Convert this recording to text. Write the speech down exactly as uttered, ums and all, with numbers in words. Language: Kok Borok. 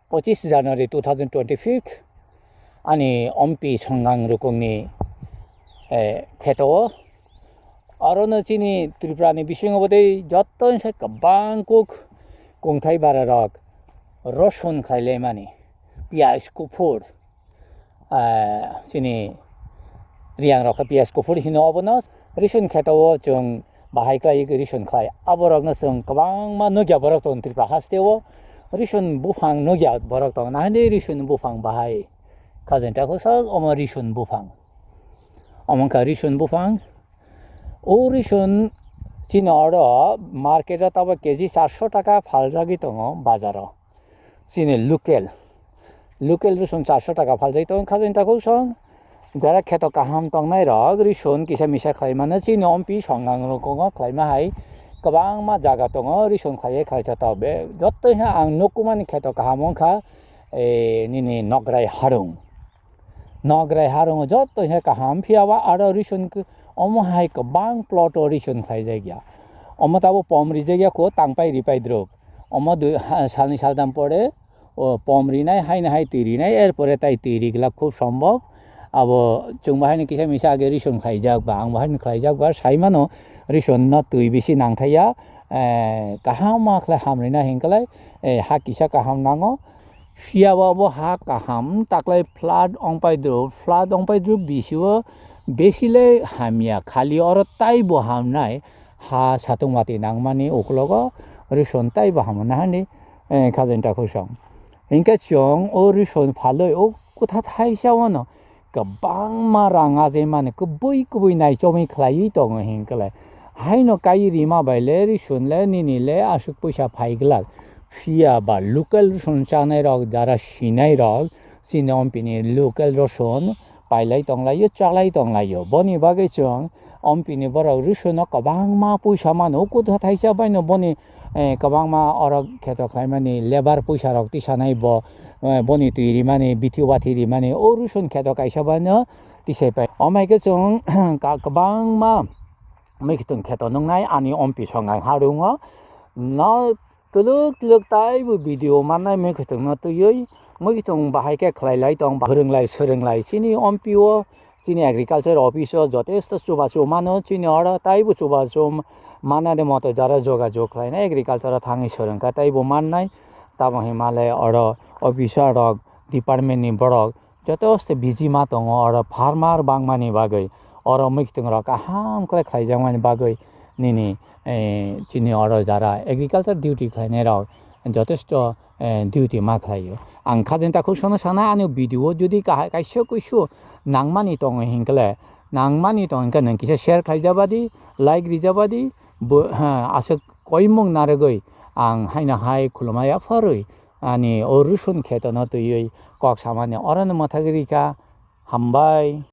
Pochishe January two thousand twenty-five ani ompi songang rukungni, eh, kheto o. Aro no chini Tripura ni bisingo bodei joto ni sai kwbang kuk kungthai bara rok rosun khlai laimani, piyaj kuphur, eh, chini Riyang rok khe piyaj kuphur hino obono. Rison kheto o chwng bahai khlai rison khlai. Aborokno chwng kwbangma nukya borok tongo Tripura haste o. Rison buphang nukya borok tongo. Nahande rison buphang bahai. Khajani takhuk sak omo rison buphang. Omo wngkha rison buphang. O rison chini oro market o tabuk K G charso taka phaljagwi tongo bazar o. Chini local, local rison charso taka phaljai tongo, khajani takhuk song. Jara kheto kaham tongnai rok rison kisa misa khlai mano, chini ompi songang rok khlaima hai kwbangma jaga tongo, rison khlaiwi khlai tha tok be. Joto se ang nukkuma ni kheto kaham wngkha, eh, nini Nograi Harung. Nograi Harung joto se kaham, phiya ba aro rison k-, omo hai kwbang plot o rison khlai jak ya. Omo tabuk pom rijak ya kho, tangpai ripai drop. Omo dui, ha, salni saltam pore, o pom rinai, haino hai twi rinai, er pore tai twi ri glak khub sombhob. Abo chwng bo haino kisa misa age rison khlaijak ba, ang bo haino khlaijak ba, sai mano rison no twi bisi nangthai ya, eh, kaham ma khlai ham rina hingkhlai, eh, ha kisa kaham nango. Phiya ba bo ha kaham taklai flood ongpai dru, flood ongpai dru bisi o besi le hamya, khali oro tai bo hamnai ha satung mati nangmani uklogo rison tai bo hamna hani, eh, khajani takhuk song. Hinkhe chwng o rison phalwi o kutha thaisa wano kwbangma rang ajaimani kubui kubui naichomwi khlaiwi tongo hinkhe le. Haino kai rima bai le rison le nini le aswk puisa phai glak. Phiya ba local rison chanai rok, jara sinai rok, chini ompini local rison pailai tonglaio, chalai tonglaio. Boni bagwi chwng ompini borok rison no kwbangma puisa mano. O kutha thaisa bai no boni, eh, kwbangma oro kheto khlaimani labour puisa rok tisanai bo, eh, boni twi rimani, bithi wathi rimani, o rison kheto kaisa bai no tisai pai. Omo hai khe chwng ka-, kwbangma mwkhwtwng kheto nuknai ani ompi songang harungo. No twlwk twlwk taibo video mannai mwkhwtwngno twiwi, mwkhwtwng bahai khe khlai lai tong, phwrwng lai swrwng lai chini ompi o. Chini agriculture office o jotesto chubachu mano, chini oro taibo chubachu manani moto jara jogajog khlainai agriculture o thangwi swrwngkha taibo mannai. Tamo hinmale oro officer rok, department ni borok jotesto busy ma tongo, oro farmer bangmani bagwi, oro mwkhwtwng rok kaham khlai khlaijakmani bagwi nini, eh, chini oro jara agriculture duty khlainai rok jotesto eh, duty ma khlaio. Ang khajani takhuk sono sana ani video o jodi kaha-, kaisa kuisu nangmani tongo hinkhe le, nangmani tongo hinkhe nwng kisa share khlaijabadi, like rijabadi, bo, ha, aswk koimung narwgwi ang haino hai khulumai yapharwi ani o rison kheto no twiwi kok samani orono mwthagwi rikha. Hambai.